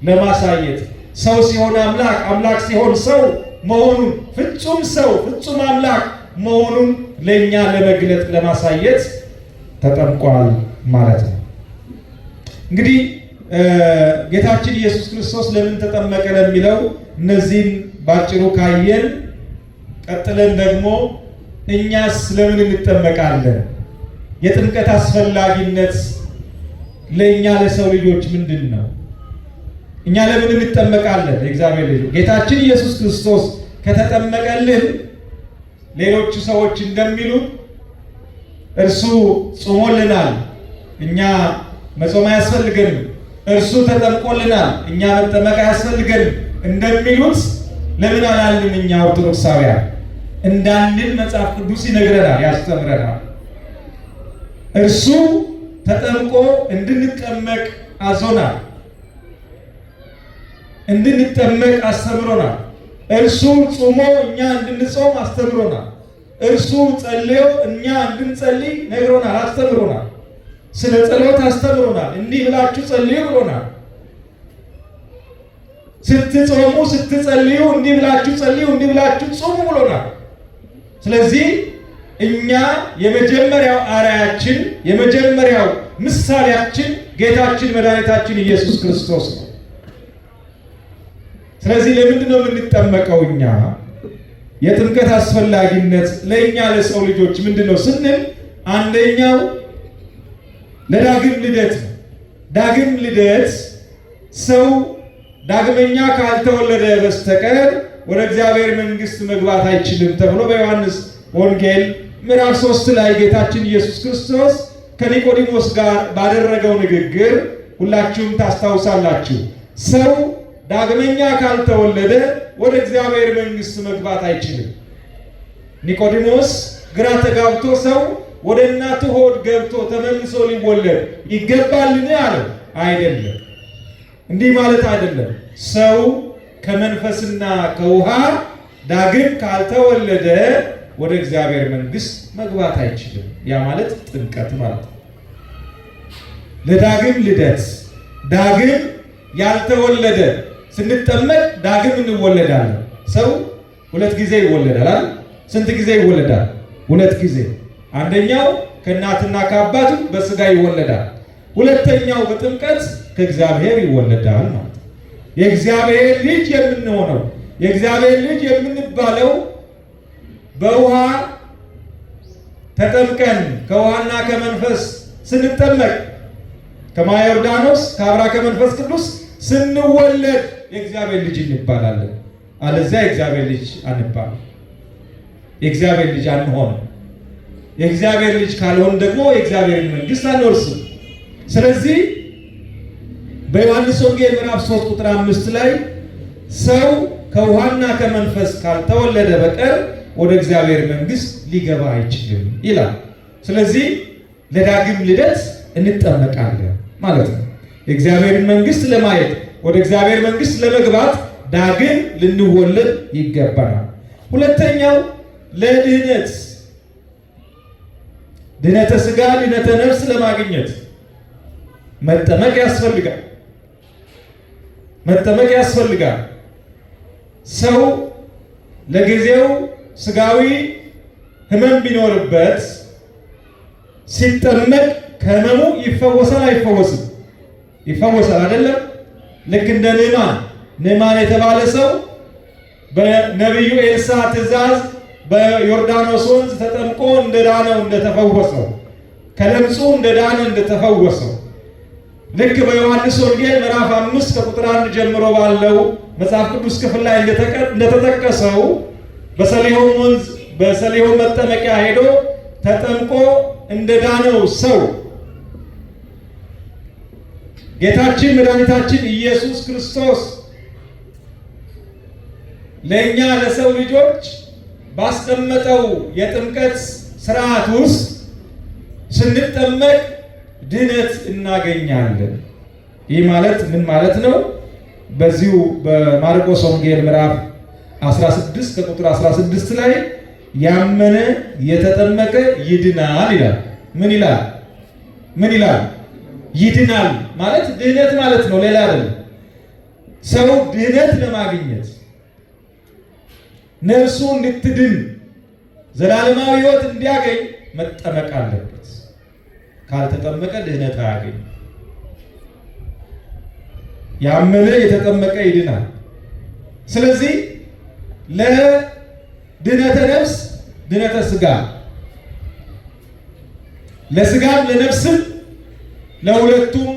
ለማሳየት፣ ሰው ሲሆን አምላክ፣ አምላክ ሲሆን ሰው መሆኑን፣ ፍጹም ሰው ፍጹም አምላክ መሆኑን ለእኛ ለመግለጥ ለማሳየት ተጠምቋል ማለት ነው። እንግዲህ ጌታችን ኢየሱስ ክርስቶስ ለምን ተጠመቀ ለሚለው እነዚህን ባጭሩ ካየን፣ ቀጥለን ደግሞ እኛስ ለምን እንጠመቃለን? የጥምቀት አስፈላጊነት ለእኛ ለሰው ልጆች ምንድን ነው? እኛ ለምን እንጠመቃለን? የእግዚአብሔር ልጆች ጌታችን ኢየሱስ ክርስቶስ ከተጠመቀልን ሌሎቹ ሰዎች እንደሚሉት እርሱ ጾሞልናል፣ እኛ መጾም አያስፈልገንም። እርሱ ተጠምቆልናል፣ እኛ መጠመቅ አያስፈልገንም እንደሚሉት ለምን አላልንም? እኛ ኦርቶዶክሳውያን እንዳንል መጽሐፍ ቅዱስ ይነግረናል፣ ያስተምረናል። እርሱ ተጠምቆ እንድንጠመቅ አዞናል፣ እንድንጠመቅ አስተምሮናል። እርሱ ጾሞ እኛ እንድንጾም አስተምሮናል። እርሱ ጸልዮ እኛ እንድንጸልይ ነግሮናል፣ አስተምሮናል። ስለ ጸሎት አስተምሮናል። እንዲህ ብላችሁ ጸልዩ ብሎናል። ስትጾሙ ስትጸልዩ እንዲህ ብላችሁ ጸልዩ፣ እንዲህ ብላችሁ ጹሙ ብሎናል። ስለዚህ እኛ የመጀመሪያው አርአያችን የመጀመሪያው ምሳሌያችን ጌታችን መድኃኒታችን ኢየሱስ ክርስቶስ ነው። ስለዚህ ለምንድን ነው የምንጠመቀው? እኛ የጥምቀት አስፈላጊነት ለእኛ ለሰው ልጆች ምንድን ነው ስንል፣ አንደኛው ለዳግም ልደት ነው። ዳግም ልደት፣ ሰው ዳግመኛ ካልተወለደ በስተቀር ወደ እግዚአብሔር መንግሥት መግባት አይችልም ተብሎ በዮሐንስ ወንጌል ምዕራፍ 3 ላይ ጌታችን ኢየሱስ ክርስቶስ ከኒቆዲሞስ ጋር ባደረገው ንግግር ሁላችሁም ታስታውሳላችሁ። ሰው ዳግመኛ ካልተወለደ ወደ እግዚአብሔር መንግሥት መግባት አይችልም። ኒቆዲሞስ ግራ ተጋብቶ ሰው ወደ እናቱ ሆድ ገብቶ ተመልሶ ሊወለድ ይገባልን አለው። አይደለም፣ እንዲህ ማለት አይደለም። ሰው ከመንፈስና ከውሃ ዳግም ካልተወለደ ወደ እግዚአብሔር መንግሥት መግባት አይችልም። ያ ማለት ጥምቀት ማለት ነው። ለዳግም ልደት፣ ዳግም ያልተወለደ፣ ስንጠመቅ ዳግም እንወለዳለን። ሰው ሁለት ጊዜ ይወለዳል አይደል? ስንት ጊዜ ይወለዳል? ሁለት ጊዜ። አንደኛው ከእናትና ከአባቱ በስጋ ይወለዳል። ሁለተኛው በጥምቀት ከእግዚአብሔር ይወለዳል ማለት ነው። የእግዚአብሔር ልጅ የምንሆነው፣ የእግዚአብሔር ልጅ የምንባለው በውሃ ተጠምቀን፣ ከውሃና ከመንፈስ ስንጠመቅ፣ ከማየ ዮርዳኖስ ከአብራ ከመንፈስ ቅዱስ ስንወለድ የእግዚአብሔር ልጅ እንባላለን። አለዚያ የእግዚአብሔር ልጅ አንባልም። የእግዚአብሔር ልጅ አንሆንም። የእግዚአብሔር ልጅ ካልሆን ደግሞ የእግዚአብሔርን መንግሥት አንወርስም። ስለዚህ በዮሐንስ ወንጌል ምዕራፍ 3 ቁጥር 5 ላይ ሰው ከውሃና ከመንፈስ ካልተወለደ በቀር ወደ እግዚአብሔር መንግሥት ሊገባ አይችልም ይላል። ስለዚህ ለዳግም ልደት እንጠመቃለን ማለት ነው። የእግዚአብሔርን መንግሥት ለማየት፣ ወደ እግዚአብሔር መንግሥት ለመግባት ዳግም ልንወለድ ይገባናል። ሁለተኛው ለድህነት፣ ድህነተ ስጋ ድህነተ ነፍስ ለማግኘት መጠመቅ ያስፈልጋል። መጠመቅ ያስፈልጋል። ሰው ለጊዜው ስጋዊ ሕመም ቢኖርበት ሲጠመቅ ከሕመሙ ይፈወሳል አይፈወስም? ይፈወሳል አይደለም? ልክ እንደ ንዕማን፣ ንዕማን የተባለ ሰው በነቢዩ ኤልሳዕ ትእዛዝ በዮርዳኖስ ወንዝ ተጠምቆ እንደዳነው እንደተፈወሰው፣ ከለምጹ እንደዳነ እንደተፈወሰው፣ ልክ በዮሐንስ ወንጌል ምዕራፍ 5 ከቁጥር 1 ጀምሮ ባለው መጽሐፍ ቅዱስ ክፍል ላይ እንደተጠቀሰው በሰሊሆም ወንዝ በሰሊሆም መጠመቂያ ሄዶ ተጠምቆ እንደዳነው ሰው ጌታችን መድኃኒታችን ኢየሱስ ክርስቶስ ለእኛ ለሰው ልጆች ባስቀመጠው የጥምቀት ስርዓት ውስጥ ስንጠመቅ ድነት እናገኛለን። ይህ ማለት ምን ማለት ነው? በዚሁ በማርቆስ ወንጌል ምዕራፍ 16 ከቁጥር 16 ላይ ያመነ የተጠመቀ ይድናል ይላል። ምን ይላል? ምን ይላል? ይድናል ማለት ድህነት ማለት ነው፣ ሌላ አይደለም። ሰው ድህነት ለማግኘት ነፍሱ እንድትድን ዘላለማዊ ሕይወት እንዲያገኝ መጠመቅ አለበት። ካልተጠመቀ ድህነት አያገኝም። ያመነ የተጠመቀ ይድናል። ስለዚህ ለድህነተ ነፍስ ድህነተ ስጋ፣ ለስጋም ለነፍስም ለሁለቱም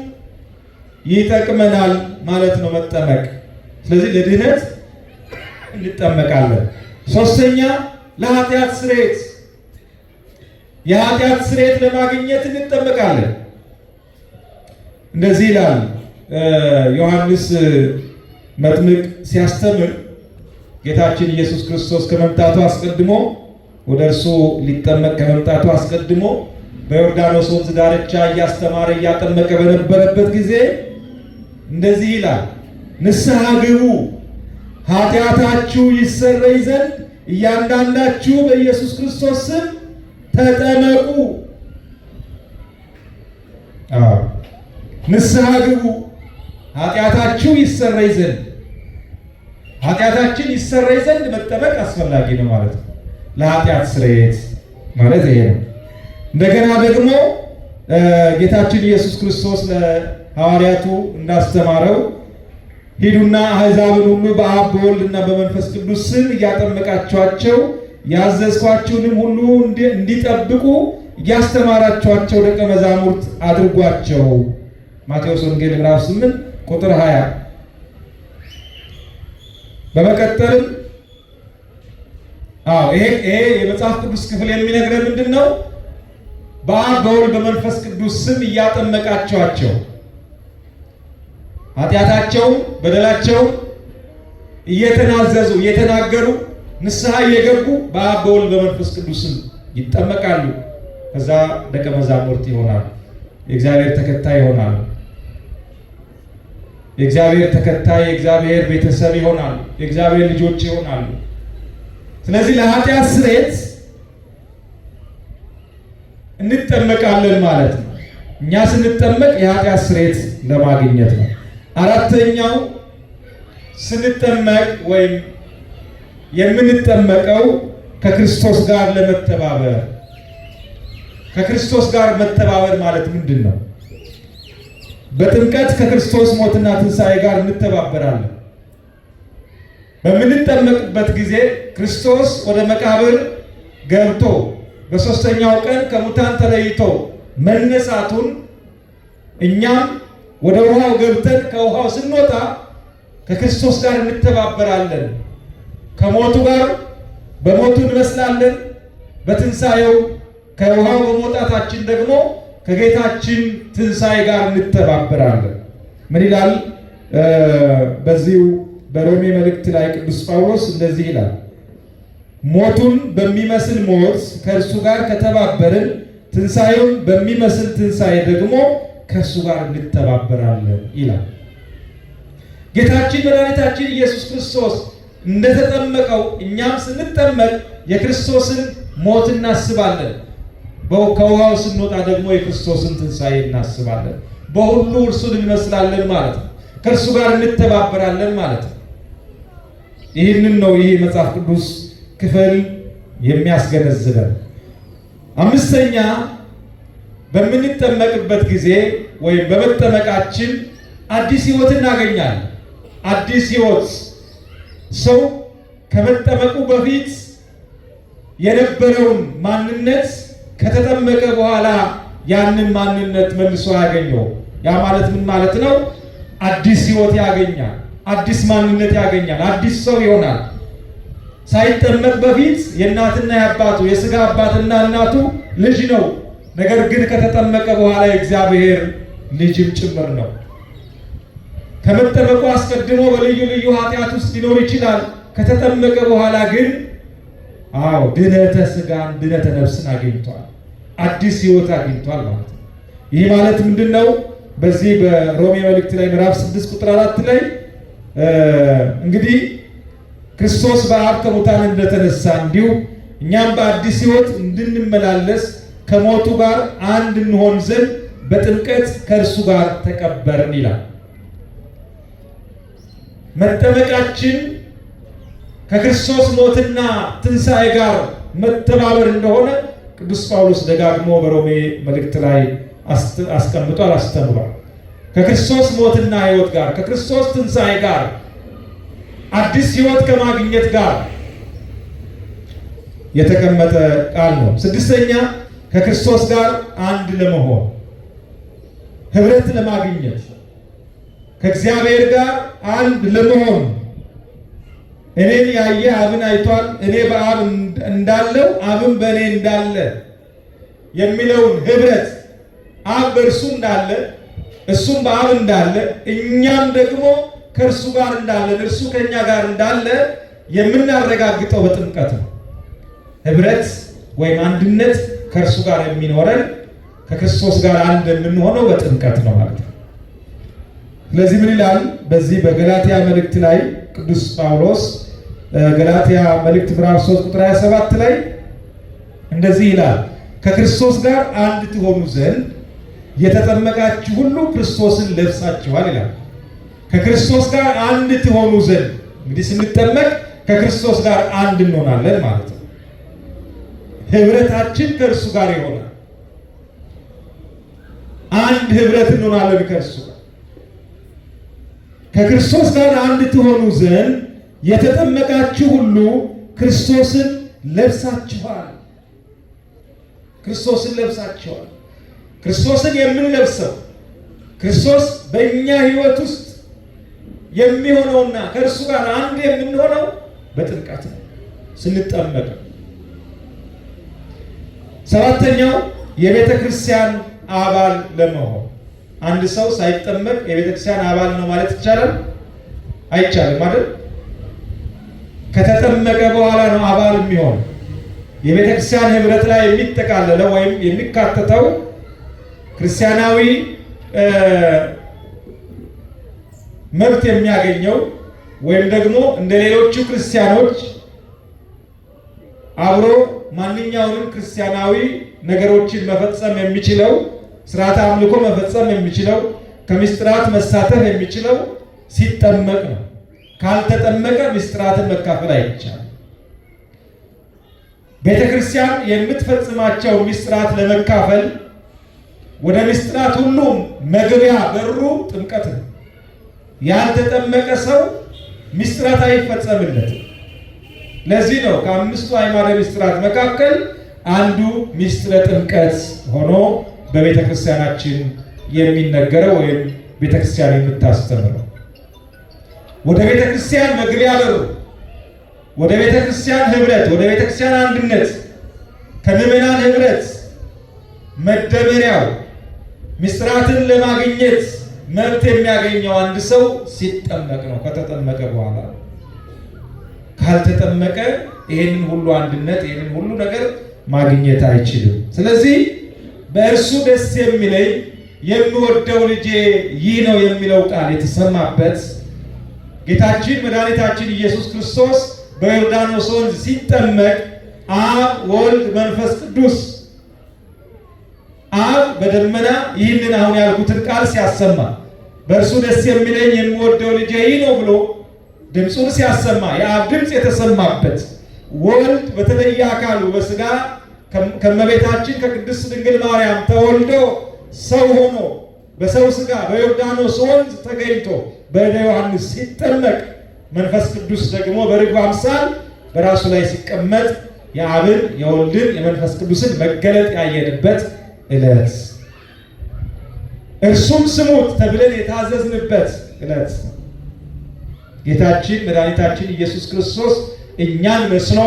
ይጠቅመናል ማለት ነው መጠመቅ። ስለዚህ ለድህነት እንጠመቃለን። ሶስተኛ ለኃጢአት ስርየት፣ የኃጢአት ስርየት ለማግኘት እንጠመቃለን። እንደዚህ ይላል ዮሐንስ መጥምቅ ሲያስተምር ጌታችን ኢየሱስ ክርስቶስ ከመምጣቱ አስቀድሞ ወደ እርሱ ሊጠመቅ ከመምጣቱ አስቀድሞ በዮርዳኖስ ወንዝ ዳርቻ እያስተማረ እያጠመቀ በነበረበት ጊዜ እንደዚህ ይላል፣ ንስሐ ግቡ ኃጢአታችሁ ይሰረይ ዘንድ እያንዳንዳችሁ በኢየሱስ ክርስቶስ ስም ተጠመቁ። አዎ ንስሐ ግቡ ኃጢአታችሁ ይሰረይ ዘንድ፣ ኃጢአታችን ይሰረይ ዘንድ መጠመቅ አስፈላጊ ነው ማለት ነው። ለኃጢአት ስርየት ማለት ይሄ ነው። እንደገና ደግሞ ጌታችን ኢየሱስ ክርስቶስ ለሐዋርያቱ እንዳስተማረው ሂዱና አሕዛብን ሁሉ በአብ በወልድና በመንፈስ ቅዱስ ስም እያጠመቃችኋቸው ያዘዝኳችሁንም ሁሉ እንዲጠብቁ እያስተማራችኋቸው ደቀ መዛሙርት አድርጓቸው። ማቴዎስ ወንጌል ምዕራፍ 8 ቁጥር 20። በመቀጠልም አዎ ይሄ የመጽሐፍ ቅዱስ ክፍል የሚነግረን ምንድን ነው? በአብ በወልድ በመንፈስ ቅዱስ ስም እያጠመቃችኋቸው ኃጢአታቸውን በደላቸውን እየተናዘዙ እየተናገሩ ንስሐ እየገቡ በአብ በወልድ በመንፈስ ቅዱስ ስም ይጠመቃሉ። ከዛ ደቀ መዛሙርት ይሆናሉ። የእግዚአብሔር ተከታይ ይሆናሉ። የእግዚአብሔር ተከታይ የእግዚአብሔር ቤተሰብ ይሆናሉ። የእግዚአብሔር ልጆች ይሆናሉ። ስለዚህ ለኃጢአት ስርየት እንጠመቃለን ማለት ነው። እኛ ስንጠመቅ የኃጢአት ስርየት ለማግኘት ነው። አራተኛው ስንጠመቅ ወይም የምንጠመቀው ከክርስቶስ ጋር ለመተባበር። ከክርስቶስ ጋር መተባበር ማለት ምንድን ነው? በጥምቀት ከክርስቶስ ሞትና ትንሣኤ ጋር እንተባበራለን። በምንጠመቅበት ጊዜ ክርስቶስ ወደ መቃብር ገብቶ በሦስተኛው ቀን ከሙታን ተለይቶ መነሳቱን እኛም ወደ ውሃው ገብተን ከውሃው ስንወጣ ከክርስቶስ ጋር እንተባበራለን። ከሞቱ ጋር በሞቱ እንመስላለን። በትንሣኤው ከውሃው በመውጣታችን ደግሞ ከጌታችን ትንሣኤ ጋር እንተባበራለን። ምን ይላል? በዚሁ በሮሜ መልእክት ላይ ቅዱስ ጳውሎስ እንደዚህ ይላል፣ ሞቱን በሚመስል ሞት ከእርሱ ጋር ከተባበርን ትንሣኤውን በሚመስል ትንሣኤ ደግሞ ከእርሱ ጋር እንተባበራለን ይላል። ጌታችን መድኃኒታችን ኢየሱስ ክርስቶስ እንደተጠመቀው እኛም ስንጠመቅ የክርስቶስን ሞት እናስባለን። ከውሃው ስንወጣ ደግሞ የክርስቶስን ትንሣኤ እናስባለን። በሁሉ እርሱን እንመስላለን ማለት ነው። ከእርሱ ጋር እንተባበራለን ማለት ነው። ይህንን ነው ይህ መጽሐፍ ቅዱስ ክፍል የሚያስገነዝበን። አምስተኛ በምንጠመቅበት ጊዜ ወይም በመጠመቃችን አዲስ ሕይወት እናገኛለን። አዲስ ሕይወት ሰው ከመጠመቁ በፊት የነበረውን ማንነት ከተጠመቀ በኋላ ያንን ማንነት መልሶ ያገኘው። ያ ማለት ምን ማለት ነው? አዲስ ሕይወት ያገኛል። አዲስ ማንነት ያገኛል። አዲስ ሰው ይሆናል። ሳይጠመቅ በፊት የእናትና የአባቱ የሥጋ አባትና እናቱ ልጅ ነው። ነገር ግን ከተጠመቀ በኋላ የእግዚአብሔር ልጅም ጭምር ነው። ከመጠመቁ አስቀድሞ በልዩ ልዩ ኃጢአት ውስጥ ሊኖር ይችላል። ከተጠመቀ በኋላ ግን አዎ ድነተ ሥጋን ድነተ ነፍስን አግኝቷል። አዲስ ሕይወት አግኝቷል ማለት ነው። ይህ ማለት ምንድን ነው? በዚህ በሮሜ መልእክት ላይ ምዕራፍ 6 ቁጥር 4 ላይ እንግዲህ ክርስቶስ በአብ ከሙታን እንደተነሳ እንዲሁ እኛም በአዲስ ሕይወት እንድንመላለስ ከሞቱ ጋር አንድ እንሆን ዘንድ በጥምቀት ከእርሱ ጋር ተቀበርን ይላል። መጠመቃችን ከክርስቶስ ሞትና ትንሣኤ ጋር መተባበር እንደሆነ ቅዱስ ጳውሎስ ደጋግሞ በሮሜ መልእክት ላይ አስቀምጧል፣ አስተምሯል። ከክርስቶስ ሞትና ሕይወት ጋር ከክርስቶስ ትንሣኤ ጋር አዲስ ሕይወት ከማግኘት ጋር የተቀመጠ ቃል ነው። ስድስተኛ ከክርስቶስ ጋር አንድ ለመሆን ህብረት ለማግኘት ከእግዚአብሔር ጋር አንድ ለመሆን እኔን ያየ አብን አይቷል፣ እኔ በአብ እንዳለው አብን በእኔ እንዳለ የሚለውን ህብረት አብ በእርሱ እንዳለ እሱም በአብ እንዳለ እኛም ደግሞ ከእርሱ ጋር እንዳለን እርሱ ከእኛ ጋር እንዳለ የምናረጋግጠው በጥምቀት ነው። ህብረት ወይም አንድነት ከእርሱ ጋር የሚኖረን ከክርስቶስ ጋር አንድ የምንሆነው በጥምቀት ነው ማለት ነው። ስለዚህ ምን ይላል? በዚህ በገላትያ መልእክት ላይ ቅዱስ ጳውሎስ ገላትያ መልእክት ምዕራፍ 3 ቁጥር 27 ላይ እንደዚህ ይላል፣ ከክርስቶስ ጋር አንድ ትሆኑ ዘንድ የተጠመቃችሁ ሁሉ ክርስቶስን ለብሳችኋል ይላል። ከክርስቶስ ጋር አንድ ትሆኑ ዘንድ እንግዲህ ስንጠመቅ ከክርስቶስ ጋር አንድ እንሆናለን ማለት ነው። ህብረታችን ከእርሱ ጋር ይሆናል። አንድ ህብረት እንሆናለን ከእርሱ ጋር። ከክርስቶስ ጋር አንድ ትሆኑ ዘንድ የተጠመቃችሁ ሁሉ ክርስቶስን ለብሳችኋል። ክርስቶስን ለብሳችኋል። ክርስቶስን የምንለብሰው ክርስቶስ በእኛ ህይወት ውስጥ የሚሆነውና ከእርሱ ጋር አንድ የምንሆነው በጥምቀት ነው፣ ስንጠመቅ። ሰባተኛው የቤተ ክርስቲያን አባል ለመሆን አንድ ሰው ሳይጠመቅ የቤተ ክርስቲያን አባል ነው ማለት ይቻላል? አይቻልም አይደል? ከተጠመቀ በኋላ ነው አባል የሚሆን። የቤተ ክርስቲያን ህብረት ላይ የሚጠቃለለው ወይም የሚካተተው ክርስቲያናዊ መብት የሚያገኘው ወይም ደግሞ እንደ ሌሎቹ ክርስቲያኖች አብሮ ማንኛውንም ክርስቲያናዊ ነገሮችን መፈጸም የሚችለው፣ ስርዓተ አምልኮ መፈጸም የሚችለው፣ ከምስጢራት መሳተፍ የሚችለው ሲጠመቅ ነው። ካልተጠመቀ ምስጢራትን መካፈል አይቻልም። ቤተክርስቲያን የምትፈጽማቸው ምስጢራት ለመካፈል ወደ ምስጢራት ሁሉ መግቢያ በሩ ጥምቀት ነው። ያልተጠመቀ ሰው ምስጢራት አይፈጸምለትም። ለዚህ ነው ከአምስቱ አዕማደ ምስጢራት መካከል አንዱ ምስጢረ ጥምቀት ሆኖ በቤተ ክርስቲያናችን የሚነገረው ወይም ቤተ ክርስቲያን የምታስተምረው። ወደ ቤተ ክርስቲያን መግቢያ በሩ፣ ወደ ቤተ ክርስቲያን ህብረት፣ ወደ ቤተ ክርስቲያን አንድነት፣ ከምዕመናን ህብረት መደመሪያው ምስጢራትን ለማግኘት መብት የሚያገኘው አንድ ሰው ሲጠመቅ ነው። ከተጠመቀ በኋላ ካልተጠመቀ ይሄንን ሁሉ አንድነት ይሄንን ሁሉ ነገር ማግኘት አይችልም። ስለዚህ በእርሱ ደስ የሚለኝ የምወደው ልጄ ይህ ነው የሚለው ቃል የተሰማበት ጌታችን መድኃኒታችን ኢየሱስ ክርስቶስ በዮርዳኖስ ወንዝ ሲጠመቅ አብ ወልድ መንፈስ ቅዱስ አብ በደመና ይህንን አሁን ያልኩትን ቃል ሲያሰማ በእርሱ ደስ የሚለኝ የምወደው ልጄ ይህ ነው ብሎ ድምፁን ሲያሰማ የአብ ድምፅ የተሰማበት፣ ወልድ በተለየ አካሉ በስጋ ከመቤታችን ከቅድስት ድንግል ማርያም ተወልዶ ሰው ሆኖ በሰው ስጋ በዮርዳኖስ ወንዝ ተገኝቶ በእደ ዮሐንስ ሲጠመቅ፣ መንፈስ ቅዱስ ደግሞ በርግብ አምሳል በራሱ ላይ ሲቀመጥ የአብን የወልድን የመንፈስ ቅዱስን መገለጥ ያየንበት ዕለት፣ እርሱም ስሙት ተብለን የታዘዝንበት ዕለት፣ ጌታችን መድኃኒታችን ኢየሱስ ክርስቶስ እኛን መስሎ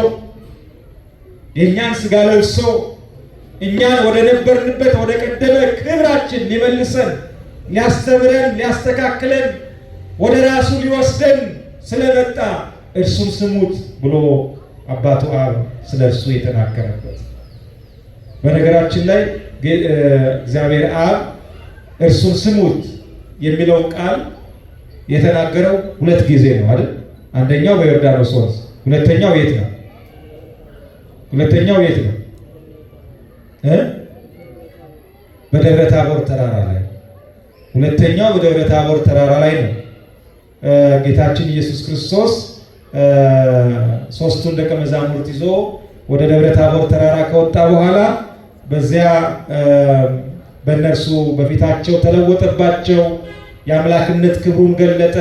የእኛን ስጋ ለብሶ እኛን ወደ ነበርንበት ወደ ቀደመ ክብራችን ሊመልሰን፣ ሊያስተምረን፣ ሊያስተካክለን፣ ወደ ራሱ ሊወስደን ስለመጣ እርሱን ስሙት ብሎ አባቱ አብ ስለ እርሱ የተናገረበት። በነገራችን ላይ እግዚአብሔር አብ እርሱን ስሙት የሚለውን ቃል የተናገረው ሁለት ጊዜ ነው አይደል? አንደኛው በዮርዳኖስ ወንዝ፣ ሁለተኛው የት ነው? ሁለተኛው የት ነው? በደብረ ታቦር ተራራ ላይ። ሁለተኛው በደብረ ታቦር ተራራ ላይ ነው። ጌታችን ኢየሱስ ክርስቶስ ሶስቱን ደቀ መዛሙርት ይዞ ወደ ደብረ ታቦር ተራራ ከወጣ በኋላ በዚያ በእነርሱ በፊታቸው ተለወጠባቸው። የአምላክነት ክብሩን ገለጠ።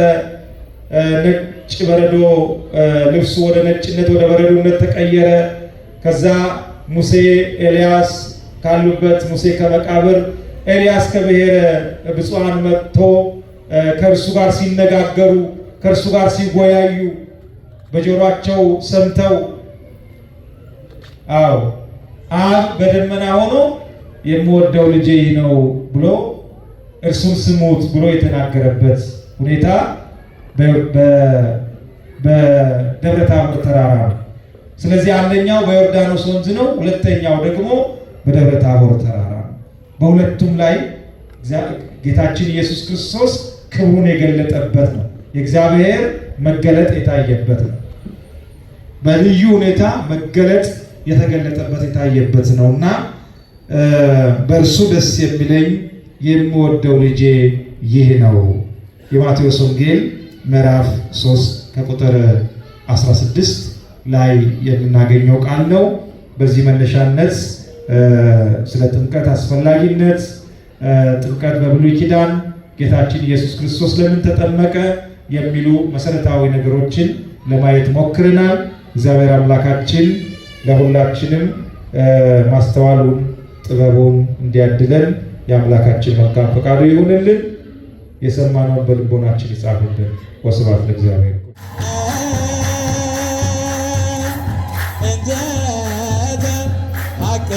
ነጭ በረዶ ልብሱ ወደ ነጭነት ወደ በረዶነት ተቀየረ። ከዛ ሙሴ ኤልያስ ካሉበት፣ ሙሴ ከመቃብር ኤልያስ ከብሔረ ብፁዓን መጥቶ ከእርሱ ጋር ሲነጋገሩ፣ ከእርሱ ጋር ሲወያዩ በጆሯቸው ሰምተው፣ አዎ አብ በደመና ሆኖ የምወደው ልጄ ይህ ነው ብሎ እርሱን ስሙት ብሎ የተናገረበት ሁኔታ በደብረ ታቦር ተራራ ነው። ስለዚህ አንደኛው በዮርዳኖስ ወንዝ ነው፣ ሁለተኛው ደግሞ በደብረ ታቦር ተራራ ነው። በሁለቱም ላይ ጌታችን ኢየሱስ ክርስቶስ ክብሩን የገለጠበት ነው። የእግዚአብሔር መገለጥ የታየበት ነው። በልዩ ሁኔታ መገለጥ የተገለጠበት የታየበት ነው እና በእርሱ ደስ የሚለኝ የምወደው ልጄ ይህ ነው። የማቴዎስ ወንጌል ምዕራፍ 3 ከቁጥር 16 ላይ የምናገኘው ቃል ነው። በዚህ መነሻነት ስለ ጥምቀት አስፈላጊነት፣ ጥምቀት በብሉይ ኪዳን፣ ጌታችን ኢየሱስ ክርስቶስ ለምን ተጠመቀ የሚሉ መሰረታዊ ነገሮችን ለማየት ሞክረናል። እግዚአብሔር አምላካችን ለሁላችንም ማስተዋሉን ጥበቡን እንዲያድለን የአምላካችን መልካም ፈቃዱ ይሁንልን። የሰማነውን በልቦናችን ይጻፍልን። ወስብሐት ለእግዚአብሔር።
እንዘ ሀቅ